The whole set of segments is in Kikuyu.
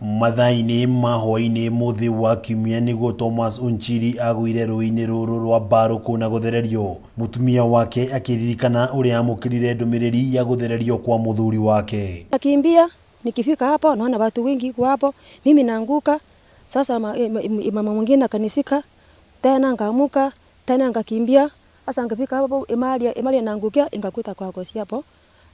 Mathaa-inĩ ma hwaĩ-inĩ mũthĩ wa Kiumia nĩguo Thomas Onchiri agũire rũĩ-inĩ rũrũ rwa Mbarũkũ na gũthererio. Mũtumia wake akĩririkana ũrĩa amũkĩrire ndũmĩrĩri ya gũthererio kwa mũthuri wake. Nakimbia, nikifika hapo naona watu wengi iko hapo, mimi naanguka. Sasa mama mwingine akanisika tena nkaamuka tena nkakimbia. Sasa nikifika hapo mahali mahali naangukia nikakuta kwa kosi hapo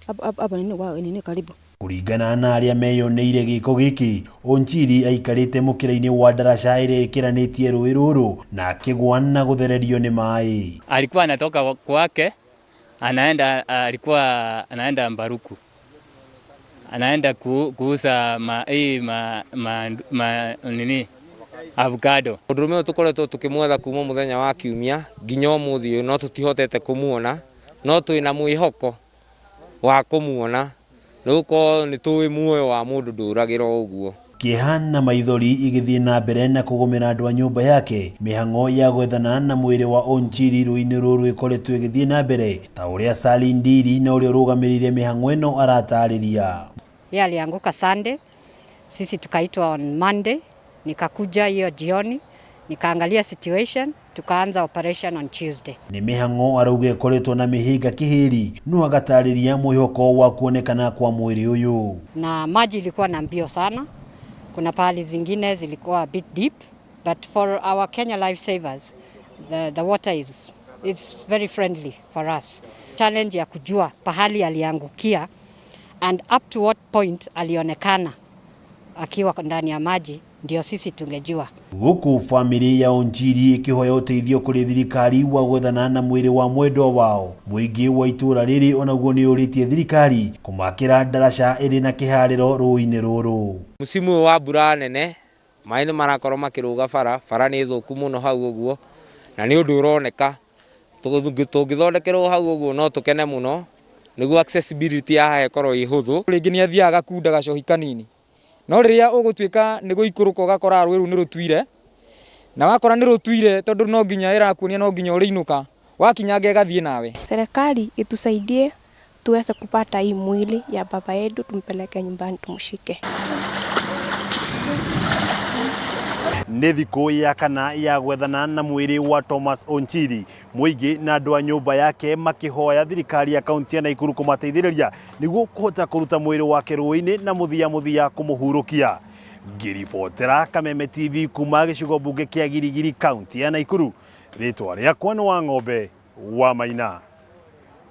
hapo hapo nini kwa nini karibu. Kũringana na arĩa meyoneire gĩko gĩkĩ, Onchiri aikarĩte mũkĩra-inĩ wa ndaraca ĩrĩa ĩkĩranĩtie rũĩ rũrũ na akĩgwa na gũthererio nĩ maĩ. Alikuwa anatoka kwake anaenda, alikuwa anaenda Mbaruku, anaenda kuuza ma, hii ma, ma, ma, nini avocado. Mũndũrũme ũyũ tũkoretwo tũkĩmwetha kuma mũthenya wa Kiumia nginya ũmũthĩ ũyũ no tũtihotete kũmuona, no twĩna mwĩhoko wa kũmuona nĩ gũkorwo nĩ tũĩ muoyo wa mũndũ ndũragĩra o ũguo. Kĩeha na maithori igĩthiĩ na mbere na kũgũmĩra andũ a nyũmba yake, mĩhang'o ya gwethana na mwĩrĩ wa Onchiri rũĩ-inĩ rũrũ ĩkoretwo ĩgĩthiĩ na mbere ta ũrĩa Sally Ndiri na ũrĩa ũrũgamĩrĩire mĩhang'o ĩno aratarĩria. Yeye alianguka Sunday, sisi tukaitwa on Monday, nikakuja hiyo jioni, nikaangalia situation, tukaanza operation on Tuesday. Nĩ mĩhang'o arauga ĩkoretwo na mĩhĩnga kĩhĩri no agatarĩria mwĩhoko wa kuonekana kwa mwĩrĩ ũyũ. Na maji ilikuwa na mbio sana, kuna pahali zingine zilikuwa a bit deep, but for our Kenya Life Savers the water is it's very friendly for us. Challenge ya kujua pahali aliangukia and up to what point alionekana akiwa ndani ya maji ndio sisi tungejua. Gũkũ bamĩrĩ ya Onchiri ĩkĩhoya ũteithio kũrĩ thirikari wa gwethana na mwĩrĩ wa mwendwa wao. Mũingĩ wa itũũra rĩrĩ onaguo nĩ ũrĩtie thirikari kũmakĩra ndaraca ĩrĩ na kĩharĩro rũĩ-inĩ rũrũ. Msimu ũyũ wa mbura nene maĩ nĩ marakorwo makĩrũga bara, bara nĩ thũku mũno hau ũguo na nĩ ũndũ ũroneka tũngĩthondekerwo hau ũguo no tũkene mũno nĩguo accessibility ya haha ĩkorwo ĩ hũthũ. Rĩngĩ nĩ athiaga agakunda gacohi kanini, no rĩrĩa ũgũtuĩka nĩ gũikũrũka ũgakora rũĩ rũu nĩ rũtuire, na wakora nĩ rũtuire tondũ no nginya ĩrakuonia no nginya ũrĩinũka, wakinyanga ĩgathiĩ nawe. Serikali itusaidie tuweze kupata hii mwili ya baba yetu, tumpeleke nyumbani tumshike. Nĩ thikũ ya kana ya gwethana na mwĩrĩ wa Thomas Onchiri, mũingĩ na andũ a nyũmba yake makĩhoya thirikari ya kaunti ya Nakuru kũmateithĩrĩria nĩguo kũhota kũruta mwĩrĩ wake rũĩ-inĩ na mũthia mũthia kũmũhurũkia. Ngĩribotera Kameme TV kuma gĩcigo mbunge kĩa Girigiri kaunti ya Nakuru, rĩtwa rĩakwa nĩ Wang'ombe wa Maina.